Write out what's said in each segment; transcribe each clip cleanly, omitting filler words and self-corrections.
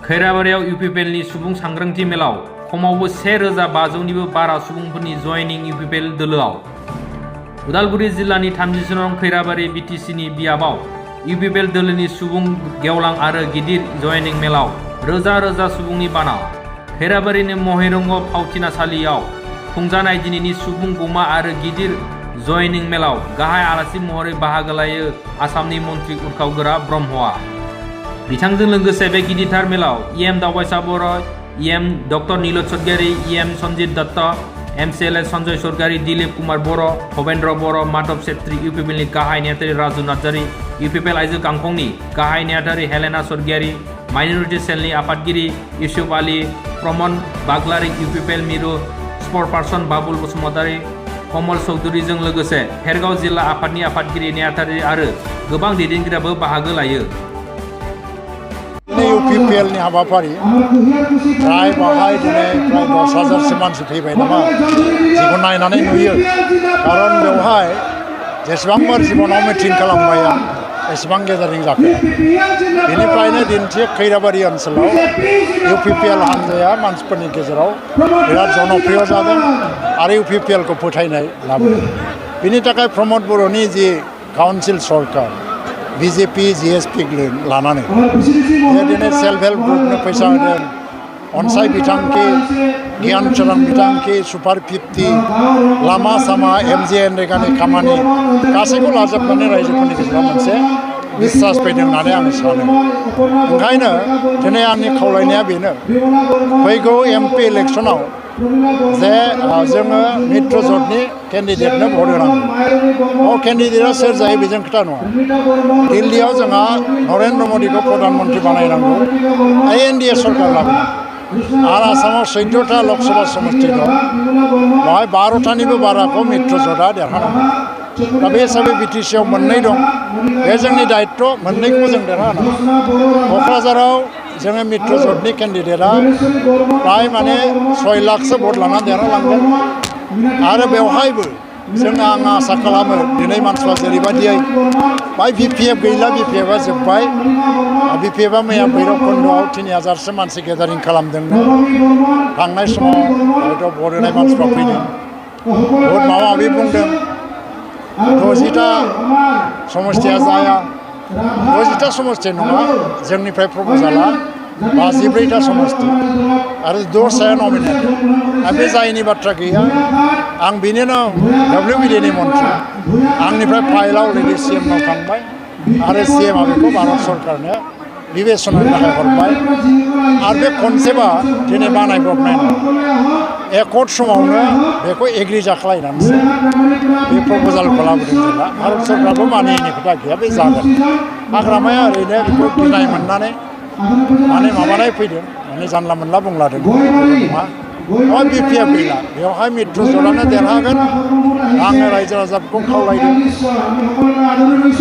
खैराबारियाव इउपिपिएलनि सुबुं सांग्रांथि मेलाव खमावबो 1,500निबो बारा सुबुंफोरनि जयनिं इउपिपिएल दोलोआव। उदालगुरि जिल्लानि 30 नं खैराबारि बिटिसिनि बियाबाव इउपिपिएल दोलोनि सुबुं गेवलां आरो गिदिर जयनिं मेलाव रोजा रोजा सुबुंनि बाना। खैराबारिनि महिरंग फावथिनासालियाव खुंजानाय दिनैनि सुबुं गमा आरो गिदिर जयनिं मेलाव गाहाय आलासि महरै बाहागो लायो आसामनि मन्त्रि उरखावगोरा ब्रह्मआ। बिथांजों लोगोसे बे गिदिरथार मेलाव इएम दावबायसा Boro', EM doctor Niloj Sargiary, EM Sanjit Dutta, MCLA Sanjay Sargiary, Dilip Kumar Boro', Bhabendra Boro', Madhav Chhetri, इउपिपिएलनि गाहाय नेहाथारि राजु नार्जारि, इउपिपिएल आइजो गांखंनि गाहाय नेहाथारि हेलेना सरगियारि, माइनरिटि सेलनि आफादगिरि इउसुफ आली, प्रमद बाग्लारि, इउपिपिएल मिरु स्पर्टपार्सन बाबुल बसुमतारि, कमल चौधुरीजों लोगोसे भेरगाव जिल्ला आफादनि आफादगिरि नेहाथारि आरो गोबां दैदेनगिरियाबो बाहागो लायो। इउपिपिएलनि हाबाफारि प्राय बाहाय दिनै प्राय 10,000सो मानसि फैबाय नामा जिखौ नायनानै नुयो। खारन बेवहाय जेसेबांबार जिबनाव मिटिं खालामबाय आं एसेबां गेजारिं जाफेरा। बेनिफ्रायनो दिन्थियो खैराबारि ओनसोलाव इउपिपिएल हान्जाया मानसिफोरनि गेजेराव बिराद जनप्रिय जादों आरो इउपिपिएलखौ फोथायनाय लाबोदों। बिनि थाखाय प्रमद बर'नि जि काउन्सिल सरकार बिजेपि जिएसपि लानानै दिनै सेल्फ हेल्प ग्रुपनो फैसा होदों, अनसाय बिथांखि, गियान चरण बिथांखि, सुपार 50, लामा सामा, एमजिएनरेगानि खामानि गासैखौ लाजोबनानै रायजोफोरनि गेजेराव मोनसे बिश्वास फैदों होननानै आं सानो। ओंखायनो दिनै आंनि खावलायनाया बेनो, फैगौ एमपि इलेक्सनाव जे जोङो मित्र ज'टनि केन्डिडेटनो भट होनांगौ। केन्डिडेटआ सोर जायो बेजों खोथा नङा। दिल्लीयाव जोंहा नरेन्द्र मदिखौ प्रधानमन्त्रि बानायनांगौ, एनडिए सरकार लाबोनांगौ। आरो आसामाव 14टा लकसभा समष्टि दं, बेवहाय 12टानिबो बाराखौ मित्र ज'टआ देरहानांगौ। दा बे हिसाबै बिटिसिआव मोननै दं, बे जोंनि दायित्व, मोननैखौबो जों देरहानांगौ। क'क्राझाराव जोङो मित्र ज'टनि केन्डिडेटआ प्राय माने 6 लाखसो भट लानानै देरहालांगोन आरो बेवहायबो जोङो आं आसा खालामो दिनै मानसिफ्रा जेरैबायदियै बाय बिपिएफ गैला, बिपिएफआ जोब्बाय। बिपिएफआ मैया भैरबकुन्द'आव 3,000सो मानसि गेदारिं खालामदोंनो। थांनाय समाव हयथ' भट होनाय मानसिफ्रा फैदों, भट माबा माबि बुंदों। 60टा समष्टिया जाया, 60टा समष्टि नङा, जोंनिफ्राय प्रप'जाला 52टा समष्टि आरो 10 नमिनेट। आरो बे जायैनि बाथ्रा गैया। आं बिनिनो डब्लिउबिडिनि मन्थ्रि, आंनिफ्राय फाइलआ अलरेडि सिएमनाव थांबाय आरो सिएमआ बेखौ भारत सरकारनो बिबेचनानि थाखाय हरबाय। आरो बे कनसेप्टआ दिनै बानायब्रबनाय नङा, एकर्ड समावनो बेखौ एग्रि जाख्लायनानैसो बे प्रप'जालखौ लाबोदों जेला भारत सरकारबो मानियैनि खोथा गैया, बे जागोन। हाग्रामाया ओरैनो बेखौ गिनाय मोननानै माने माबानाय फैदों, माने जानला मोनला बुंलादों नङा। बेवहाय बिपिएफ गैला, बेवहाय मित्र ज'टआनो देरहागोन। आङो रायजो राजाफोरखौ खावलायदों,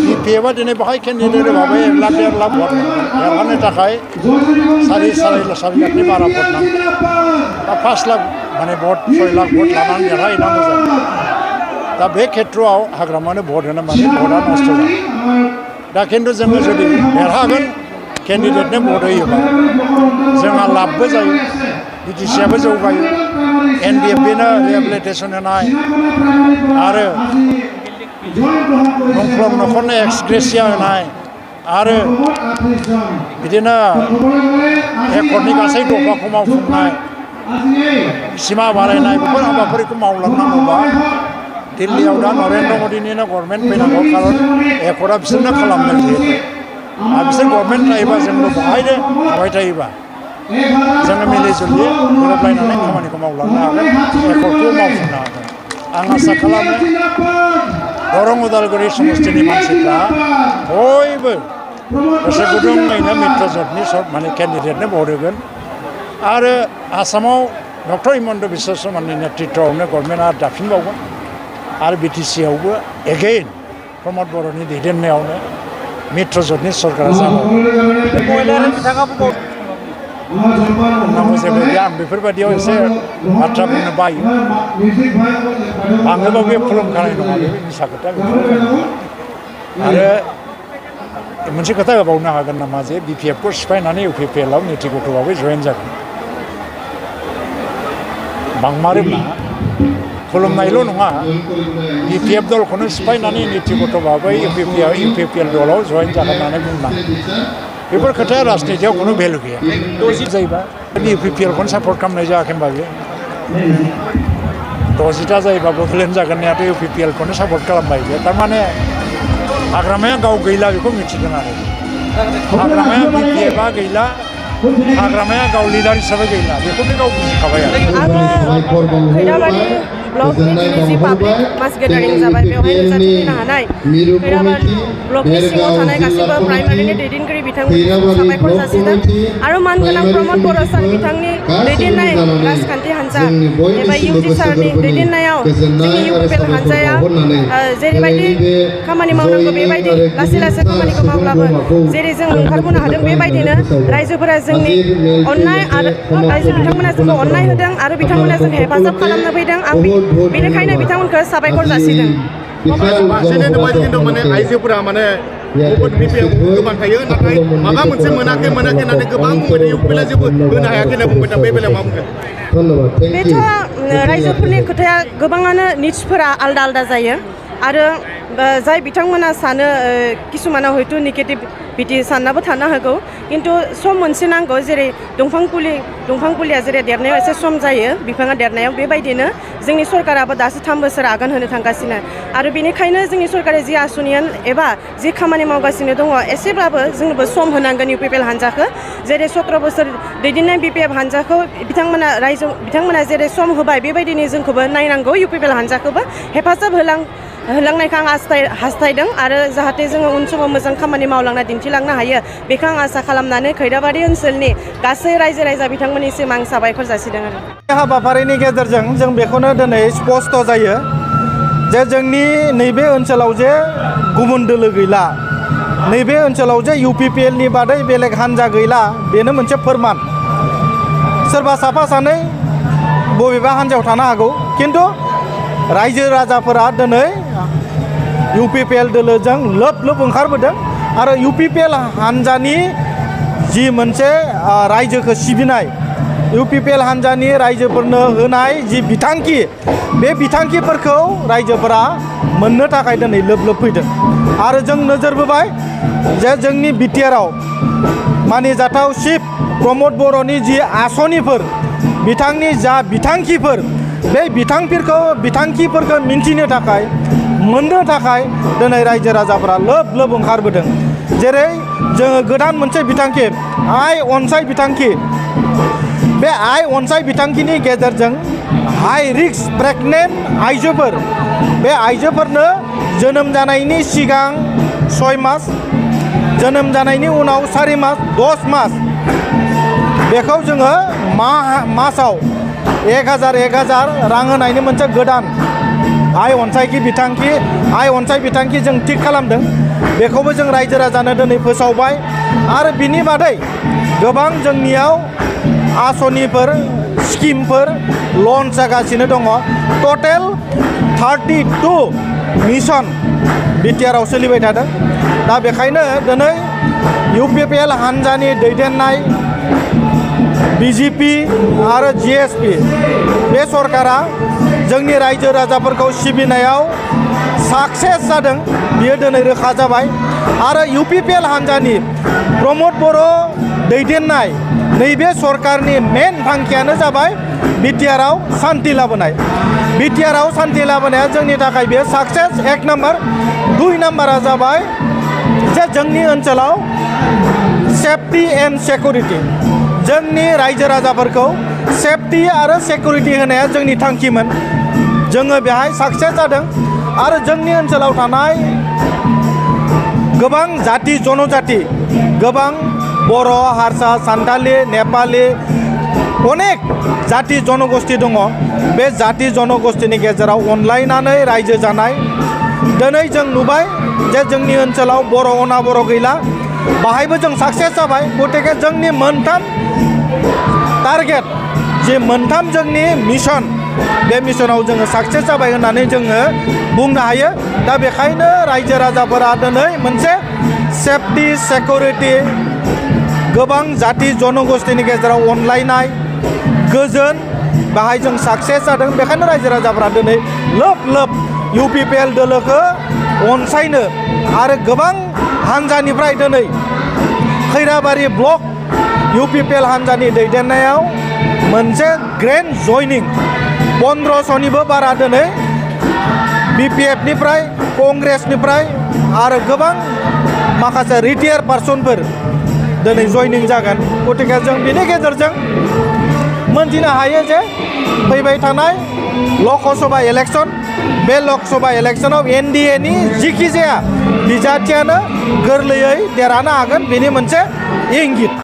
बिपिएफआ दिनै बेवहाय केन्डिडेट होबाबो 1 लाख 1.5 लाख भट देरहानो थाखाय 4 लाखनि बारा भट नांगौ। दा 5 लाख माने भट 6 लाख भट लानानै देरहाहैनांगौ जायो। दा बे खेत्रआव हाग्रामानो भट होनो माने भटआ नस्थ' जायो। दा खिन्थु जोङो जुदि देरहागोन केन्डिडेटनो भट होयोबा जोंहा लाबबो जायो, बिटिसिआबो जौगायो, एनडिएफबिनो रिहेबिलिटेसन होनाय आरो मुंख्लं नखरनो एक्सग्रेसिया होनाय आरो बिदिनो एकर्डनि गासै दफाखौ मावफुंनाय, सिमा बारायनाय, बेफोर हाबाफारिखौ मावलांनांगौबा दिल्लीयाव दा नरेन्द्र मदिनिनो गभर्नमेन्ट फैनांगौ। खारन एकर्डआ बिसोरनो खालामदों जिहेतु। आरो बिसोर गभर्नमेन्ट थायोबा जोंबो बहायनो थाबाय थायोबा जोङो मिलिजुलि गोरोबलायनानै खामानिखौ मावलांनो हागोन, एकर्डखौ मावफुंनो हागोन। आं आसा खालामो दरं उदालगुरि समष्टिनि मानसिफ्रा बयबो गोसो गुदुङैनो मित्र ज'टनि माने केन्डिडेटनो भट होगोन। आरो आसामाव डक्टर हिमन्त बिश्व शर्मानि नेतृत्वआवनो गभर्नमेन्टआ दाफिनबावगोन आरो बिटिसिआवबो एगेइन प्रमद बर'नि दैदेननायावनो मित्र ज'टनि सरकारा जाबावगोन। बुंनांगौ जेबो गैया, आं बेफोरबायदियाव एसे बाथ्रा बुंनो बायो। आङोबो बे खुलुमखानाय नङा, बे मिसा खोथा। आरो मोनसे खोथा होबावनो हागोन नामा जे BPF खौ सिफायनानै UPPL आव नितिगत'भाबै जयेन जागोन बांमारोब्ला खुलुमनायल' नङा BPF दलखौनो सिफायनानै नितिगत'भाबै UPPL दलाव जयेन जागोन होननानै बुंनाय बेफोर खोथाया राजनितियाव खुनु भेलु गैया जायोबा UPPL खौनो सापर्ट खालामनाय जायाखै होनबा बे 60टा जायोबा बड'लेण्ड जागोननियाथ' UPPL खौनो सापर्ट खालामबाय बे थारमाने हाग्रामाया गाव गैला बेखौ मिथिदों आरो हाग्रामाया BPF आ गैला हाग्रामाया गाव लिडार हिसाबै गैला बेखौनो गाव बुजिखाबाय आरो खैराबारि ब्लकनि जि पाब्लिक मास गेदारिं जाबाय बेवहाय नुजाथिफैनो हानाय खैराबारि ब्लकनि सिङाव थानाय गासैबो प्राइमारिनि दैदेनगिरि बिथांमोनखौ साबायखर जासिदों आरो मानगोनां प्रमद बर' सार बिथांनि दैदेननाय राजखान्थि हान्जा एबा UG सारनि दैदेननायाव जोंनि UPPL हान्जाया जेरैबायदि खामानि मावनांगौ बेबायदि लासै लासै खामानिखौ मावब्लाबो जेरै जों ओंखारबोनो हादों बेबायदिनो रायजोफोरा जोंनि अननाय आरो रायजो बिथांमोना जोंखौ अननाय होदों आरो बिथांमोना जोंखौ हेफाजाब खालामनो फैदों आं बेनिखायनो बिथांमोनखौ साबायखर जासिदों माने आइजोफोरा माने BPF गोबां थायो नाथाय माबा मोनसे मोनाखै होननानै गोबां बुंबाय UPPL जेबो होनो हायाखै होनना बुंबाय दा बे बेलायाव मा बुंगोन बेथ' रायजोफोरनि खोथाया गोबाङानो निड्सफोरा आलदा आलदा जायो आरो जाय बिथांमोना सानो किसुमाना हयथ' नेगेटिभिटि साननाबो थानो हागौ किन्तु सम मोनसे नांगौ जेरै दंफां फुलिया जेरै देरनायाव एसे सम जायो बिफाङा देरनायाव बेबायदिनो जोंनि सरकाराबो दासो 3 बोसोर आगान होनो थांगासिनो आरो बेनिखायनो जोंनि सरकारा जि आसुनियान एबा जि खामानि मावगासिनो दङ एसेब्लाबो जोंबो सम होनांगोन UPPL हान्जाखौ जेरै 17 बोसोर दैदेननाय BPF हान्जाखौ बिथांमोना जेरै सम होबाय बेबायदिनो जोंखौबो नायनांगौ UPPL हान्जाखौबो हेफाजाब होलांनायखौ आं हास्थायदों आरो जाहाथे जोङो उन समाव मोजां खामानि मावलांना दिन्थिलांनो हायो बेखौ आं आसा खालामनानै खैराबारि ओनसोलनि गासै रायजो राजा बिथांमोननिसिम आं साबायखर जासिदों आरो हाबाफारिनि गेजेरजों जों बेखौनो दिनै स्पष्ट जायो जे जोंनि नैबे ओनसोलाव जे गुबुन दोलो गैला नैबे ओनसोलाव जे UPPL नि बादै बेलेग हान्जा गैला बेनो मोनसे फोरमान सोरबा साफा सानै बबेबा हान्जायाव थानो हागौ किन्तु रायजो राजाफोरा दिनै UPPL दोलोजों लोब ओंखारबोदों आरो UPPL हान्जानि जि मोनसे रायजोखौ सिबिनाय UPPL हान्जानि रायजोफोरनो होनाय जि बिथांखि बे बिथांखिफोरखौ रायजोफोरा मोननो थाखाय दिनै लोब फैदों आरो जों नोजोर बोबाय जे जोंनि BTR आव मानिजाथाव चिफ प्रमद बर'नि जि आसनिफोर बिथांनि जा बिथांखिफोर बे बिथांखिफोरखौ मिन्थिनो थाखाय मोननो थाखाय दिनै रायजो राजाफोरा लोब ओंखारबोदों जेरै जोङो गोदान मोनसे बिथांखि आइ अनसाय बिथांखि बे आइ अनसाय बिथांखिनि गेजेरजों हाई रिस्क प्रेगनेन्ट आइजोफोर बे आइजोफोरनो जोनोम जानायनि सिगां 6 मास जोनोम जानायनि उनाव 4 मास 10 मास बेखौ जोङो मासाव 1000 रां होनायनि मोनसे गोदान आइ अनसाय बिथांखि जों थिग खालामदों बेखौबो जों रायजो राजानो दिनै फोसावबाय आरो बिनि बादै गोबां जोंनियाव आसनिफोर स्किमफोर लन्च जागासिनो दङ टटेल 32 मिशन BTR आव सोलिबाय थादों दा बेखायनो दिनै UPPL हान्जानि दैदेननाय BJP आरो GSP बे सरकारा जोंनि रायजो राजाफोरखौ सिबिनायाव साक्सेस जादों बियो दिनै रोखा जाबाय आरो UPPL हान्जानि प्रमद बर' दैदेननाय नैबे सरकारनि मेन थांखियानो जाबाय BTR आव सान्थि लाबोनाय BTR आव सान्थि लाबोनाया जोंनि थाखाय बेयो साक्सेस 1 नम्बर 2 नम्बरा जाबाय जे जोंनि ओनसोलाव सेफ्टि एन्ड सिकिउरिटि जोंनि रायजो राजाफोरखौ सेफ्टि आरो सिकिउरिटि होनाया जोंनि थांखिमोन जोङो बेहाय साक्सेस जादों आरो जोंनि ओनसोलाव थानाय गोबां जाति जनजाति गोबां बर' हारसा सान्थालि नेपालि अनेक जाति जनगोष्ठी दङ बे जाति जनगोष्ठीनि गेजेराव अनलायनानै रायजो जानाय दिनै जों नुबाय जे जोंनि ओनसोलाव बर' अनाबर गैला बाहायबो जों साक्सेस जाबाय गतिके जोंनि मोनथाम टारगेट जे मोनथाम जोंनि मिशन बे मिशनाव जोङो साक्सेस जाबाय होननानै जोङो बुंनो हायो दा बेखायनो रायजो राजाफोरा दिनै मोनसे सेफ्टि सेक्युरिटि गोबां जाति जनगोष्ठीनि गेजेराव अनलायनाय गोजोन बाहाय जों साक्सेस जादों। बेखायनो रायजो राजाफ्रा दिनै लोब लोब UPPL दोलोखौ अनसायनो आरो गोबां हान्जानिफ्राय दिनै खैराबारि ब्लक UPPL हान्जानि दैदेननायाव मोनसे ग्रेन्ड जयनिं 1500निबो बारा दिनै BPF निफ्राय कंग्रेसनिफ्राय आरो गोबां माखासे रिटायार पार्सनफोर दिनै जयनिं जागोन। गतिके जों बेनि गेजेरजों मोनथिनो हायो जे फैबाय थानाय लकसभा इलेक्सन बे लकसभा इलेक्सनाव NDA नि जिखि जाया बिजाथियानो गोरलैयै देरहानो हागोन बेनि मोनसे इंगित।